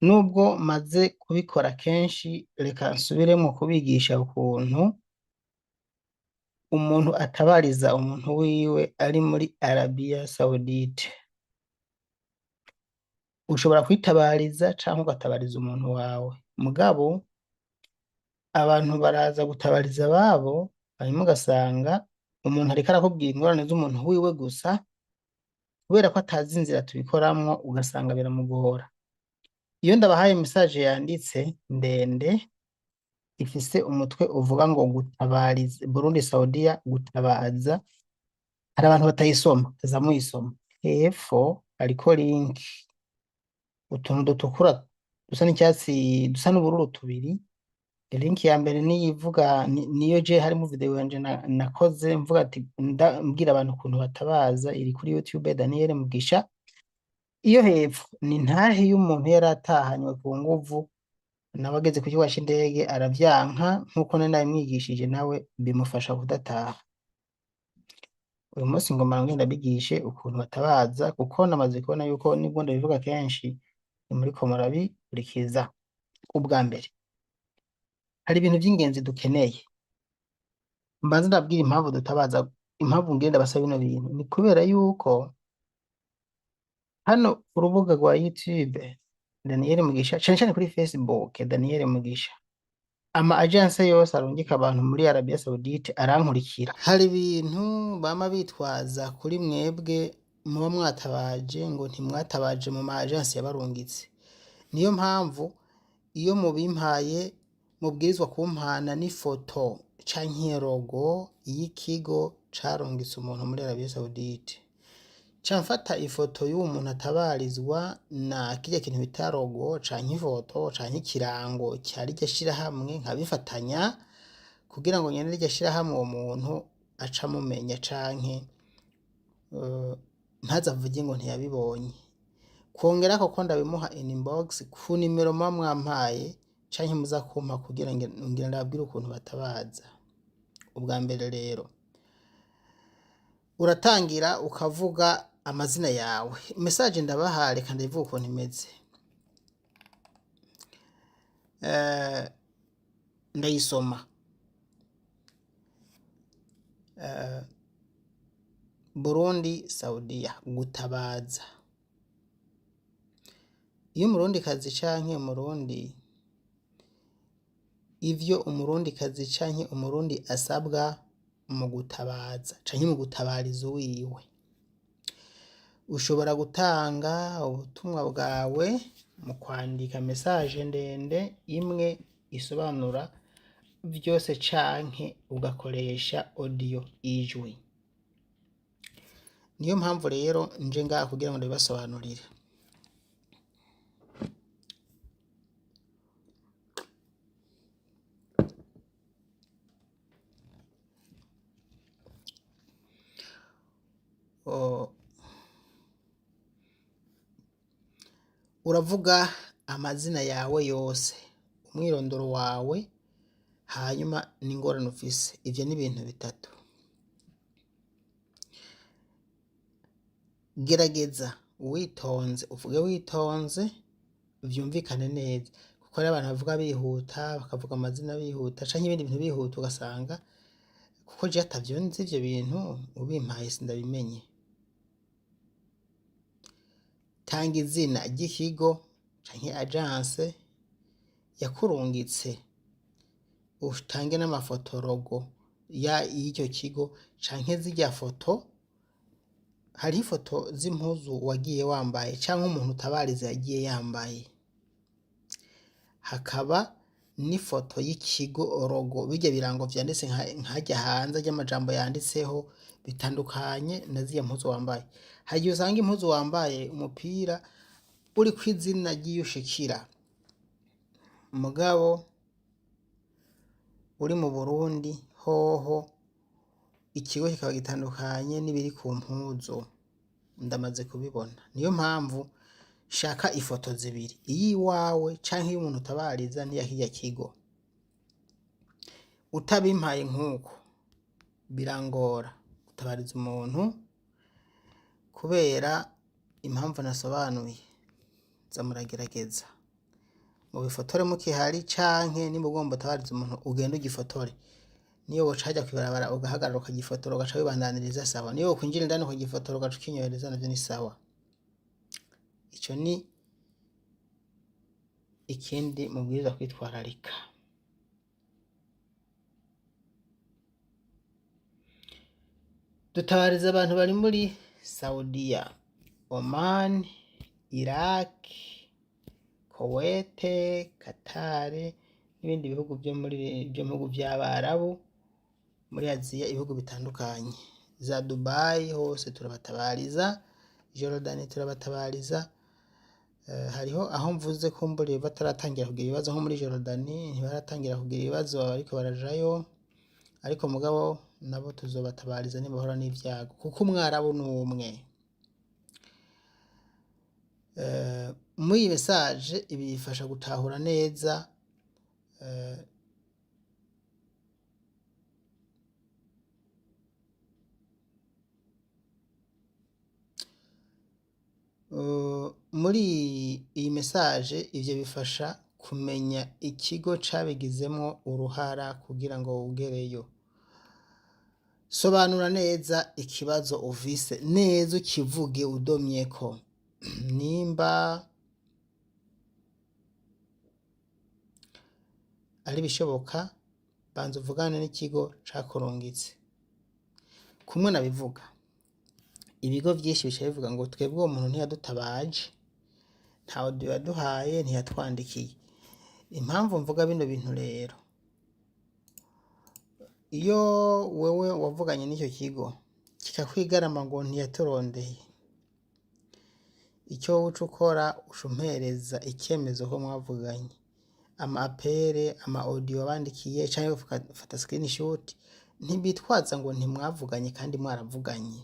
Nubwo maze kubikora kenshi, reka nsubiremwo kubigisha ukuntu umuntu atabariza umuntu wiwe ari muri Arabia Saudite. Ushobora kwitabariza canke ugatabariza umuntu wawe, mugabo abantu baraza gutabariza ababo, hanyuma ugasanga umuntu ariko arakubwira ingorane z'umuntu wiwe gusa, kubera ko atazi inzira tubikoramwo ugasanga biramugora. Iyo ndabahaye message yanditse ndende ifise umutwe uvuga ngo gutabariza Burundi Saudiya gutabaza, hari abantu batayisoma, za muyisoma. Hepfo hariko link, utuntu dutukura dusa n'icyatsi dusa n'ubururu tubiri. Link ya mbere niyo ivuga niyo je harimo video yanje nakoze mvuga ati mbwira abantu ukuntu batabaza, iri kuri YouTube Daniel Mugisha. Iyo hepfo ni ntahe y'umuntu yari atahanywe ku nguvu, nawe ageze ku kibuga c'indege aravyanka, nkuko nari nabimwigishije nawe bimufasha kudataha. Uyu munsi ngomba ngende ndabigishe ukuntu batabaza, kuko namaze kubona yuko nibwo ndabivuga kenshi ntimuriko murabikurikiza. Ubwa mbere hari ibintu vy'ingenzi dukeneye. Mbanze ndabwira impamvu dutabaza, impamvu ngenda basaba bino bintu ni kubera yuko hano ku rubuga rwa YouTube Daniel Mugisha, cane cane kuri Facebook Daniel Mugisha, ama agence yose arungika abantu muri Arabia Saudite arankurikira. Hari ibintu bama bitwaza kuri mwebwe muba mwatabaje ngo ntimwatabaje mu ma agence yabarungitse. Niyo mpamvu iyo mubimpaye mubwirizwa kumpana n'ifoto canke logo y'ikigo carungitse umuntu muri Arabia Saudite. Ca mfata ifoto y'uwo muntu atabarizwa na kirya kintu bita logo canke ifoto canke ikirango ca rirya shirahamwe, nkabifatanya kugira ngo nyene rirya shirahamwe uwo muntu ace amumenya canke ntaze avuge ngo ntiyabibonye. Kwongerako ko ndabimuha inbox ku nimero muba mwampaye canke muza kumpa kugira ngira ndababwire ukuntu batabaza. Ubwa mbere rero uratangira ukavuga amazina yawe. Message ndabaha, reka ndayivuge ukuntu imeze. Ndayisoma. Burundi Saudiya gutabaza. Iyo umurundikazi canke umurundi, ivyo umurundikazi canke umurundi asabwa mu gutabaza canke mu gutabariza uwiwe. Ushobora gutanga ubutumwa bwawe mu kwandika message ndende imwe isobanura vyose canke ugakoresha audio ijwi. Niyo mpamvu rero nje ngaha kugira ngo ndabibasobanurire. Uravuga amazina yawe yose, umwirondoro wawe, hanyuma n'ingorane ufise. Ivyo ni ibintu bitatu. Gerageza witonze, uvuge witonze, vyumvikane neza, kuko hariho abantu bavuga bihuta, bakavuga amazina bihuta canke ibindi bintu bihuta, ugasanga kuko jewe atavyo nzi ivyo bintu ubimpaye sindabimenye. Tanga izina ry'ikigo canke agence yakurungitse, utange n'amafoto logo y'icyo kigo canke zirya foto. Hariho ifoto z'impuzu wagiye wambaye canke umuntu utabariza yagiye yambaye, hakaba n'ifoto y'ikigo logo, birya birango vyanditse nkarya hanze ry'amajambo yanditseho bitandukanye na zirya mpuzu wambaye. Hari igihe usanga impuzu wambaye, umupira uriko izina ry'iyo ushikira, mugabo uri mu Burundi hoho ikigo kikaba gitandukanye n'ibiri ku mpuzu. Ndamaze kubibona. Niyo mpamvu shaka ifoto zibiri, iy'iwawe canke iy'umuntu utabariza n'iya kirya kigo. Utabimpaye nk'uko birangora gutabariza umuntu kubera impamvu nasobanuye. Za muragerageza. Mubifotore mukihari, canke nimba ugomba utabariza umuntu ugende ugifotore. Niyo woca hajya kwibarabara ugahagarara ukagifotora, ugaca wibandaniriza, sawa. Niyo wokwinjira indani ukagifotora, ugaca ukinyohereza, navyo ni sawa. Ico ni ikindi mubwirizwa kwitwararika. Dutabariza abantu bari muri Saudiya, Oman, Iraq, Kuwait, Qatar n'ibindi bihugu byo muri byo mu bihugu by'Abarabu, muri Aziya, ibihugu bitandukanye, za Dubai hose turabatabariza, Jordan turabatabariza. Hariho aho mvuze kumbure bataratangira kugira ibibazo, nko muri Jordan ntibaratangira kugira ibibazo, ariko barajayo, ariko mugabo nabo tuzobatabariza nibahura n'ivyago, kuko umwarabu ni umwe. Muri iyi message ibi bifasha gutahura neza. Muri iyi message ivyo bifasha kumenya ikigo cabigizemwo uruhara kugira ngo ugereyo. Sobanura neza ikibazo ufise, neza ukivuge udomyeko. Nimba ari bishoboka, banza uvugane n'ikigo cakurungitse. Kumwe nabivuga, ibigo vyinshi bica bivuga ngo twebwe uwo muntu ntiyadutabaje, nta audio yaduhaye, ntiyatwandikiye. Impamvu mvuga bino bintu rero, iyo wewe wavuganye n'icyo kigo kikakwigarama ngo ntiyaturondeye, icyo wowe uca ukora, uca umpereza icyemezo ko mwavuganye, ama appel, ama audio wabandikiye, canke ugafata screenshot. Ntibitwaza ngo ntimwavuganye kandi mwaravuganye.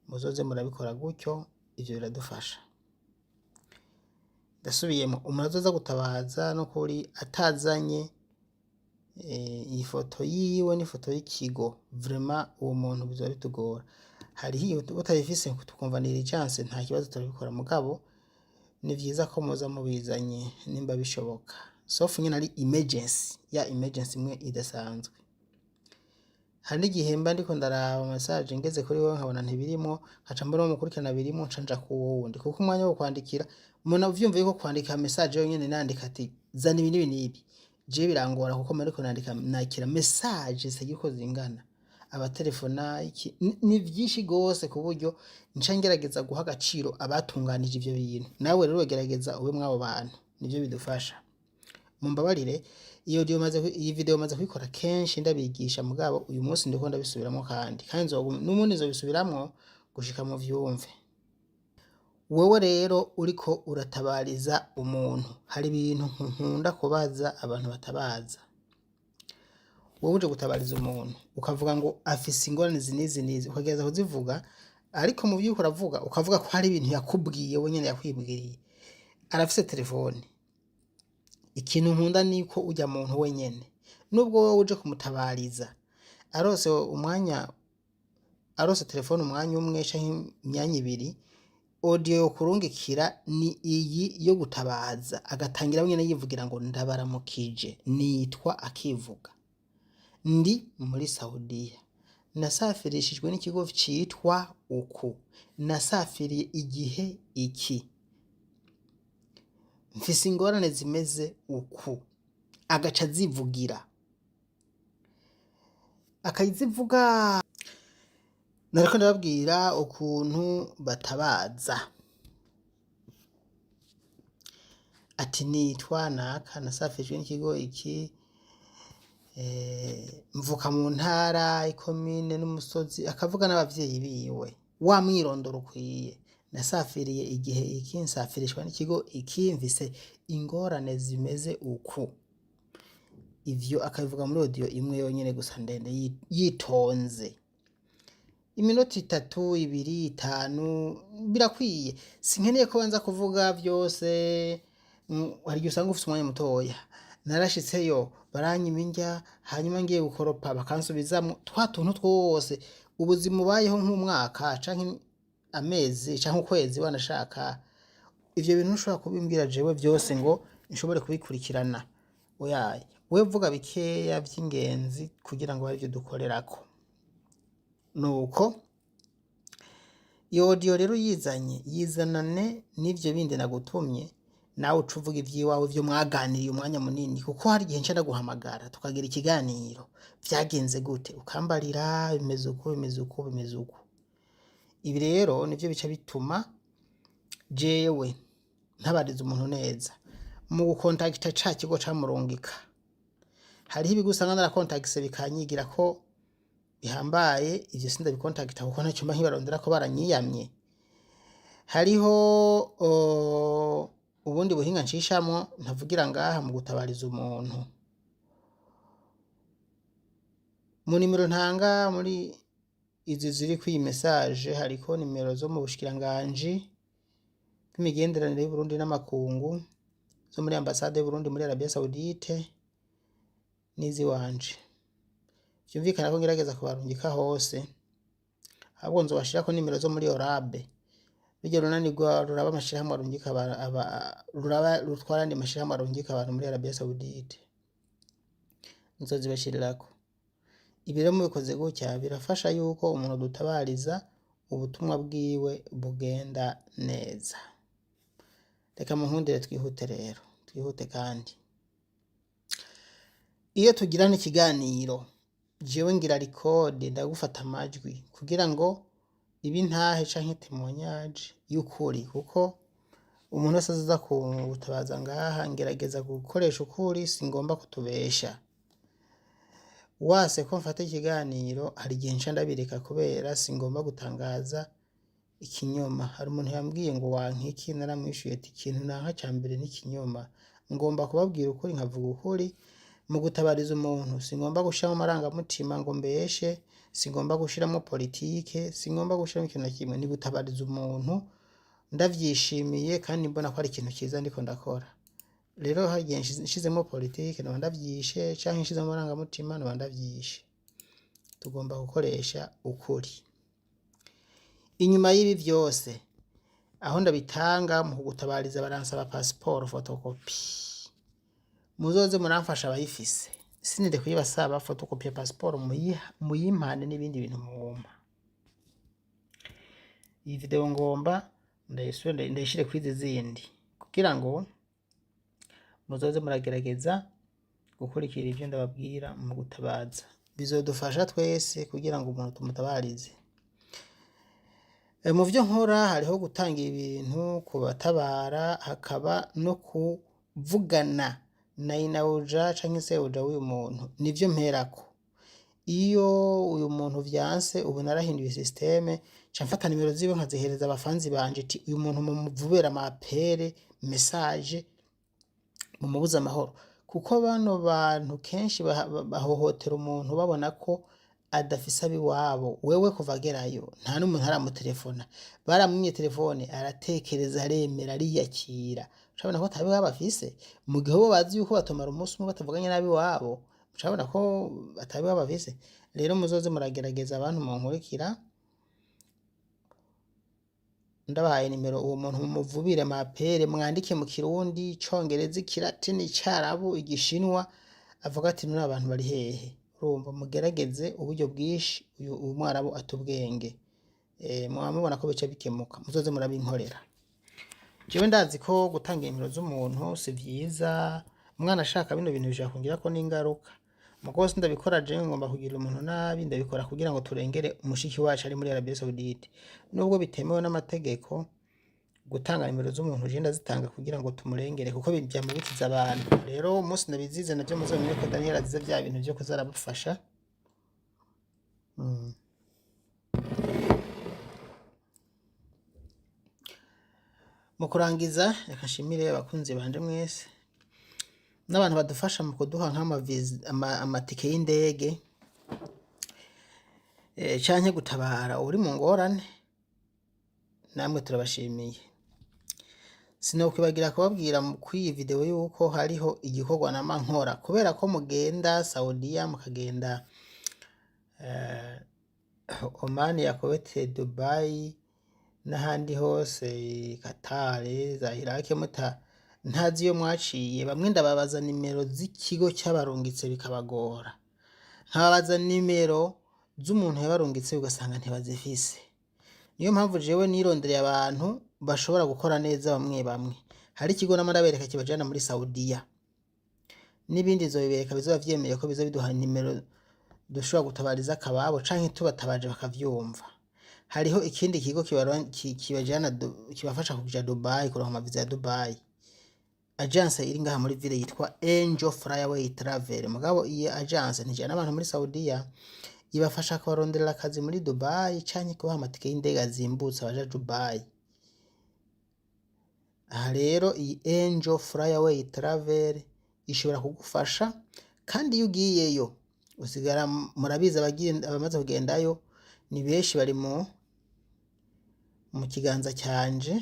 Muzoze murabikora gutyo, ivyo biradufasha. Ndasubiyemo, umuntu azoza gutabaza no kuri atazanye iyi foto yiwe n'ifoto y'ikigo, vraiment uwo muntu bizoba bitugora. Hariho iyo utayifise tukumva ni urgence, nta kibazo, turabikora, mugabo ni vyiza ko muza mubizanye nimba bishoboka, sauf nyene ari emergency, ya emergency imwe idasanzwe. Hari n'igihe mba ndiko ndaraba message, ngeze kuri wewe nkabona ntibirimwo, nkaca mbona uwo mukurikirana birimwo, nca nja kuwo wundi, kuko umwanya wo kwandikira umuntu uvyumva yuko kwandika message yonyene, nandika ati zana ibi n'ibi n'ibi, jewe birangora, kuko mba ndiko nandika, nakira message zitagira uko zingana, abatelefona iki, ni vyinshi gose, ku buryo nca ngerageza guha agaciro abatunganije ivyo bintu. Nawe rero gerageza ube mw'abo bantu, nivyo bidufasha. Mumbabarire, iyo audio maze iyi video maze kuyikora kenshi ndabigisha, mugabo uyu munsi ndiko ndabisubiramwo, kandi n'ubundi nzobisubiramwo gushika mu vyumve. Wewe rero uriko uratabariza umuntu, hari ibintu nkunda kubaza abantu batabaza. Wowe uje gutabariza umuntu, ukavuga ngo afise ingorane izi n'izi n'izi, ukagerageza kuzivuga, ariko mu vy'uriko uravuga ukavuga ko hari ibintu yakubwiye we nyene yakwibwiriye. Arafise telefone. Ikintu nkunda niko urya muntu wenyene, nubwo wowe uje kumutabariza, arose umwanya, arose telefone umwanya umwe canke imyanya ibiri, audio yokurungikira ni iyi yo gutabaza, agatangira wenyene yivugira ngo ndabaramukije, nitwa, akivuga, ndi muri Saudiya, nasafirishijwe n'ikigo citwa uku, nasafiriye igihe iki, mfise ingorane zimeze uku, agaca azivugira, akazivuga. Nariko ndababwira ukuntu batabaza, ati nitwa naka, nasafishwe n'ikigo iki, mvuka mu ntara, ikomine n'umusozi, akavuga n'abavyeyi biwe, wa mwirondoro ukwiye, nasafiriye igihe iki, nsafirishwa n'ikigo iki, mfise ingorane zimeze uku. Ivyo akabivuga muri audio imwe yonyene gusa ndende, yitonze, iminota 3, 2, 5 birakwiye. Sinkeneye ko banza kuvuga vyose. Hari igihe usanga ufise umwanya mutoya, narashitseyo baranyima indya, hanyuma ngiye gukoropa bakansubizamwo, twa tuntu twose, ubuzima ubayeho nk'umwaka canke amezi canke ukwezi wanashaka. Ivyo bintu ntushobora kubimbwira jewe vyose ngo nshobore kubikurikirana. Oyaye, wewe vuga bikeya vy'ingenzi kugira ngo arivyo dukorerako. Nuko iyo audio rero uyizanye, yizanane n'ivyo bindi nagutumye, nawe uca uvuga ivy'iwawe vyo mwaganiriye umwanya munini, kuko hari igihe nca ndaguhamagara tukagira ikiganiro, vyagenze gute, ukambarira bimeze uku, bimeze uku, bimeze uku. Ibi rero nivyo bica bituma jewe ntabariza umuntu neza mu gukontakita ca kigo camurungika. Hariho ibigo usanga narakontakise bikanyigira ko bihambaye, ivyo sindabikontakita kuko ntacyo mba nkibarondera ko baranyiyamye. Hariho ubundi buhinga ncishamwo ntavugira ngaha mu gutabariza umuntu. Mu nimero ntanga muri izi ziri kw'iyi message hariko nimero zo mu bushikiranganji bw'imigenderanire y'Uburundi n'amakungu, zo muri ambasade y'Uburundi muri Arabia Saoudite n'iziwanje. Vyumvikana ko ngerageza kubarungika hose, ahubwo nzobashirako nimero zo muri Orabe, birya runanirwa ruraba amashirahamwe arungika ruraba rutwara ayandi mashirahamwe arungika abantu muri Arabia Saoudite, nzozibashirirako. Ibi rero mubikoze gutya birafasha yuko umuntu dutabariza ubutumwa bwiwe bugenda neza. Reka munkundire twihute rero, twihute kandi. Iyo tugirana ikiganiro, jewe ngira record, ndagufata amajwi kugira ngo ibe intahe canke témoignage y'ukuri, kuko umuntu wese azoza gutabaza ngaha ngerageza gukoresha ukuri, singomba kutubesha. Wase ko mfata ikiganiro, hari igihe nca ndabireka kubera singomba gutangaza ikinyoma. Hari umuntu yambwiye ngo wanka iki, naramwishuye ati ikintu nanka ca mbere ni ikinyoma. Ngomba kubabwira ukuri nkavuga ukuri. Mu gutabariza umuntu singomba gushiramwo amarangamutima ngo mbeshe, singomba gushiramwo politike, singomba gushiramwo ikintu na kimwe. Ni gutabariza umuntu ndavyishimiye kandi mbona ko ari ikintu ciza ndiko ndakora. Rero hari igihe nshizemwo politike noba ndavyishe, canke nshizemwo amarangamutima noba ndavyishe. Tugomba gukoresha ukuri. Inyuma y'ibi vyose, aho ndabitanga mu kugutabariza baransaba pasiporo photocopie. Muzoze muramfasha abayifise, sininde kuyibasaba. Photocopie ya pasiporo muyimpane n'ibindi bintu mwumpa. Iyi video ngomba ndayisubire ndayishire kwizi zindi kugira ngo muzoze muragerageza gukurikira ivyo ndababwira mu gutabaza. Bizodufasha twese kugira ngo umuntu tumutabarize. Mu vyo nkora hariho gutanga ibintu ku batabara, hakaba no kuvugana na inawuja canke sebuja w'uyu muntu, nivyo mperako. Iyo uyu muntu vyanse, ubu narahinduye système, nca mfata nimero ziwe nkazihereza abafanzi banje, ati uyu muntu mumuvubere ama appels, message, mumubuze amahoro, kuko bano bantu kenshi bahohotera umuntu babona ko adafise abiwabo. Wewe kuva agerayo nta n'umuntu aramutelefona, baramwimye telefone, aratekereza, aremera, ariyakira, ucabona ko atabiwabo afise. Mu gihe bo bazi yuko batomara umunsi umwe batavuganye n'abiwabo, ucabona ko atabiwabo afise. Rero muzoze muragerageza, abantu munkurikira, ndabahaye nimero, uwo muntu mumuvubire ama appels, mwandike mu Kirundi, Icongereza, Ikilatini, Icarabu, Igishinwa, avuga ati none abantu bari hehe? Urumva, mugerageze uburyo bwinshi, uyu mwarabu atubwenge, mwaba mubona ko bica bikemuka. Muzoze murabinkorera. Jewe ndazi ko gutanga inimero z'umuntu si vyiza, umwana ashaka bino bintu bishobora kungirako n'ingaruka, mugabo sindabikora jewe ngomba kugira umuntu nabi, ndabikora kugira ngo turengere mushiki wacu ari muri Arabie Saoudite. Nubwo bitemewe n'amategeko gutanga nimero z'umuntu, je ndazitanga kugira ngo tumurengere, kuko vyama bikiza abantu. Rero umunsi ndabizize navyo muzomenye ko Daniel azize vya bintu vyo kuza arabafasha. Mu kurangiza, reka nshimire abakunzi banje mwese n'abantu badufasha mu kuduha amatike y'indege, canke gutabara uri mu ngorane, namwe turabashimiye. Sinokwibagira kubabwira kw'iyi video yuko hariho igikorwa nama nkora, kubera ko mugenda Saudiya, mukagenda Oman ya Kuwait, Dubai n'ahandi hose, Qatar, za Iraq, muta Ntazi iyo mwaciye. Bamwe ndababaza nimero z'ikigo cyabarungitse bikabagora, nkababaza nimero z'umuntu yabarungitse ugasanga ntibazifise. Niyo mpamvu jewe nirondereye abantu bashobora gukora neza. Bamwe bamwe hari ikigo nama ndabereka kibajana muri Saudiya, n'ibindi nzobibereka bizoba vyemeye ko biza biduha nimero dushobora gutabariza akababo canke tubatabaje bakavyumva. Hariho ikindi kigo kibajana kibafasha kuja Dubai, kuronka amaviza ya Dubai. Agence iri ngaha muri ville yitwa Angel Flyaway Travel. Mugabo iyi agence ntijana abantu muri Saudiya, ibafasha kubaronderera akazi muri Dubai canke kubaha amatike y'indege azimbutse abaja Dubai. Aha rero iyi Angel Flyaway Travel ishobora kugufasha, kandi iyo ugiyeyo usigara. Murabizi, abamaze kugendayo ni benshi, bari mu kiganza cyanje.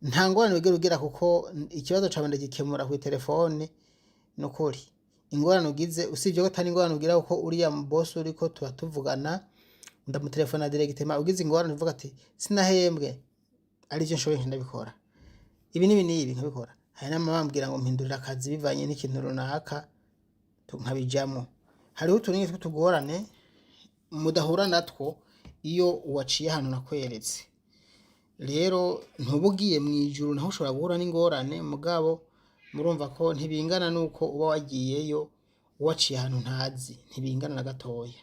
Nta ngorane wigera ugira, kuko ikibazo cawe ndagikemura kw'itelefone. Nukuri ingorane ugize, usibye ko atari ingorane ugira, kuko uriya boss uriko tuba tuvugana, ndamutelefona directement. Ugize ingorane uvuga ati sinahembwe, arivyo nshoboye ndabikora, ibi n'ibi n'ibi nkabikora. Hari n'abama bambwira ngo mpindurira akazi bivanye n'ikintu runaka, nkabijamwo. Hariho utuntu tw'utugorane mudahura natwo iyo waciye ahantu nakweretse. Rero ntuba ugiye mw'ijuru, naho ushobora guhura n'ingorane, mugabo murumva ko ntibingana nuko uba wagiyeyo waciye ahantu ntazi, ntibingana na gatoya.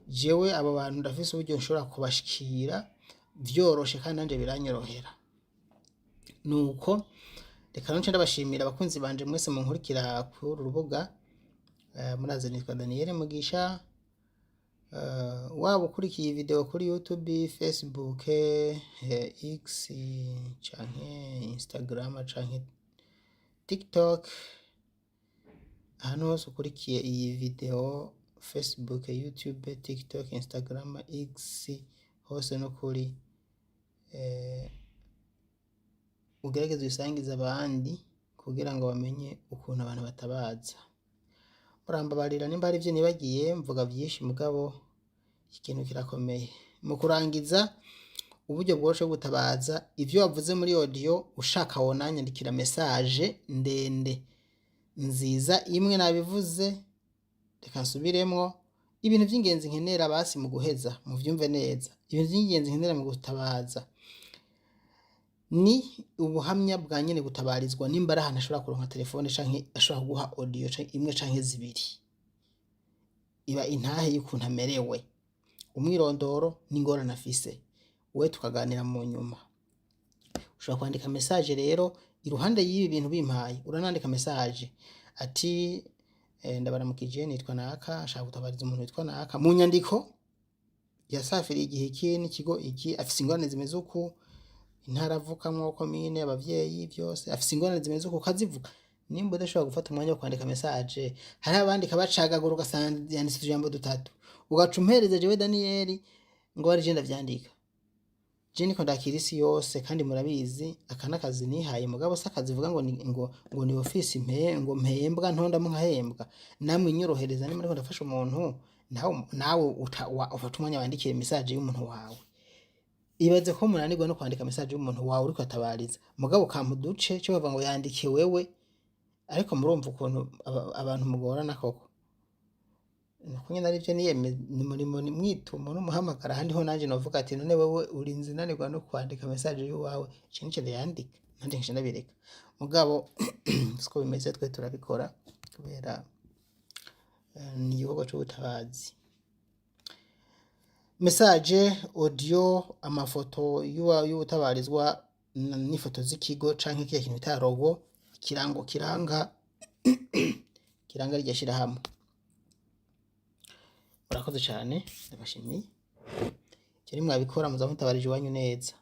Jewe abo bantu ndafise uburyo nshobora kubashikira vyoroshe, kandi nanje biranyorohera. Nuko reka nce ndabashimira, abakunzi banje mwese munkurikira kuri uru rubuga. Murazi nitwa Daniel Mugisha. Waba ukurikiye video kuri YouTube, Facebook, X canke Instagram canke TikTok, ahantu hose ukurikiye iyi video, Facebook, YouTube, TikTok, Instagram, X, hose no kuri ugerageze ubisangize abandi kugira ngo bamenye ukuntu abantu batabaza. Murambabarira nimba hari ivyo nibagiye, mvuga vyinshi, mugabo iki kintu kirakomeye. Mu kurangiza, uburyo bworoshe bwo gutabaza: ivyo wavuze muri audio, ushaka wonanyandikira message ndende nziza imwe. Nabivuze, reka nsubiremwo ibintu vy'ingenzi nkenera. Basi mu guheza muvyumve neza, ibintu vy'ingenzi nkenera mu gutabaza ni ubuhamya bwa nyene gutabarizwa, nimba ari ahantu ashobora kuronka telefone canke ashobora kuguha audio imwe canke zibiri, iba intahe y'ukuntu amerewe, umwirondoro n'ingorane afise, we tukaganira mu nyuma. Ushobora kwandika message rero iruhande y'ibi bintu bimpaye, uranandika message ati ndabaramukije, nitwa naka, nshaka gutabariza umuntu witwa naka mu nyandiko, yasafiriye igihe iki n'ikigo iki, afise ingorane zimeze uku, intara avukamwo, komine, abavyeyi, vyose, afise ingorane zimeze uku, ukazivuga. Nimba udashobora gufata umwanya wo kwandika message, hari abandika bacagagura, ugasanga yanditse utujambo dutatu, ugaca umpereza jewe Daniyeli ngo ari je ndavyandika. Je niko ndakira isi yose, kandi murabizi aka n'akazi nihaye, mugabo si akazi uvuga ngo ni, ngo ni office mpe ngo mpembwa ntondamo nkahembwa. Namwe nyorohereza, nimba ndiko ndafasha umuntu, nawe ufata umwanya wandikire message y'umuntu wawe. Ibaze ko munanirwa no kwandika message y'umuntu wawe uriko atabariza, mugabo ukampa uduce cyo bavuga ngo yandike wewe. Ariko murumva ukuntu abantu mugorana koko. Nuko nyene arivyo niyeme, ni murimo ni mwitumo n'umuhamagara. Ahandi ho nanje novuga ati none wewe urinze unanirwa no kwandika message y'uwawe, ico nico ndayandika nanje nkaca ndabireka. Mugabo siko bimeze, twe turabikora kubera ni igikorwa c'ubutabazi. Message audio, amafoto y'ubutabarizwa n'ifoto z'ikigo canke kiya kintu bita logo, ikirango kiranga rirya shirahamwe. Murakoze cane, ndabashimiye. Ivyo nimwabikora muza mutabarije iwanyu neza.